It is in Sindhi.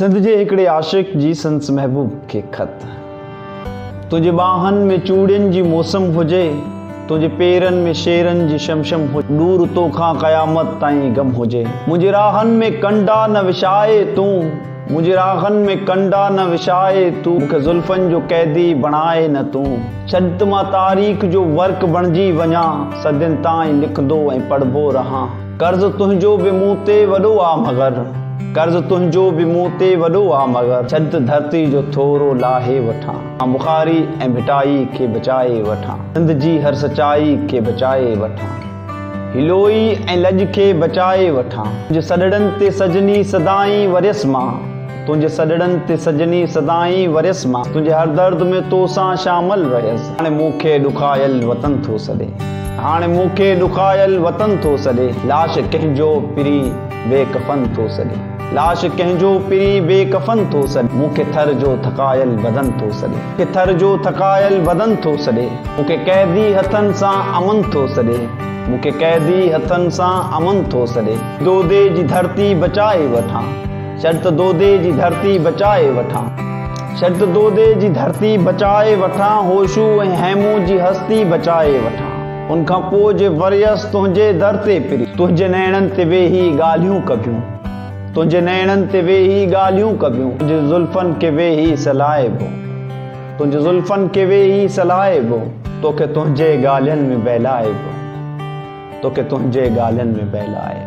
سنڌ جي هڪڙي عاشق جي سندس محبوب کي خط. تنهنجي ٻانهن ۾ چوڙين جي موسم هجي، تنهنجي پيرن ۾ شيرن جي شمشم هجي، ڏور توکان قيامت تائين غم هجي. منهنجي راهن ۾ ڪنڊا نه وڇائي تون، منهنجي راهن ۾ ڪنڊا نه وڇائي تون، مون کي زلفن جو قيدي بڻائي نه تون. ڇڏ ته مان تاريخ جو ورق بڻجي وڃان، صدين تائين لکندو ۽ پڙهبو رهان. قرض تنهنجو به مون تي وڏو آ مگر. قرض تنهنجو به مون تي وڏو آ مگر. ڇڏ ته ڌرتي جو ٿورو لاهي وٺان. مان بخاري ۽ ڀٽائي کي بچائي وٺان. سنڌ جي هر سچائي کي بچائي وٺان. هلوئي ۽ لڄ کي بچائي وٺان. تنهنجي سڏڙن تي سجني سدائين وريس مان. تنهنجي سڏڙن تي سجني سدائين وريس مان. تنهنجي هر درد ۾ توسان شامل رهيس. هاڻي مون کي ڏکايل وطن ٿو سڏي. هاڻي مون کي ڏکايل وطن ٿو سڏي. لاش ڪنهن جو پرين بي ڪفن ٿو سڏي. لاش ڪنهن جو پرين بي ڪفن ٿو سڏي. مون کي ٿر جو ٿڪايل بدن ٿو سڏي. مون کي ٿر جو ٿڪايل بدن ٿو سڏي. مون کي قيدي هٿن سان امن ٿو سڏي. مون کي قيدي هٿن سان امن ٿو سڏي. دودي جي ڌرتي بچائي وٺان. ڇڏ ته دودي جي ڌرتي بچائي وٺان. ڇڏ ته دودي جي ڌرتي بچائي وٺان، هوشو ۽ هيمون جي هستي بچائي وٺان. ان کان پوء جي وريس تنهنجي در تي پري. تنهنجي نيڻن تي ويهي ڳالهيون ڪبيون. تنهنجي نيڻن تي ويهي ڳالهيون ڪبيون. تنهنجي زلفن کي ويهي سلائبو. تنهنجي زلفن کي ويهي سلائبو. توکي تنهنجي ڳالهين ۾ بهلائبو. توکي تنهنجي ڳالهين ۾ بهلائي.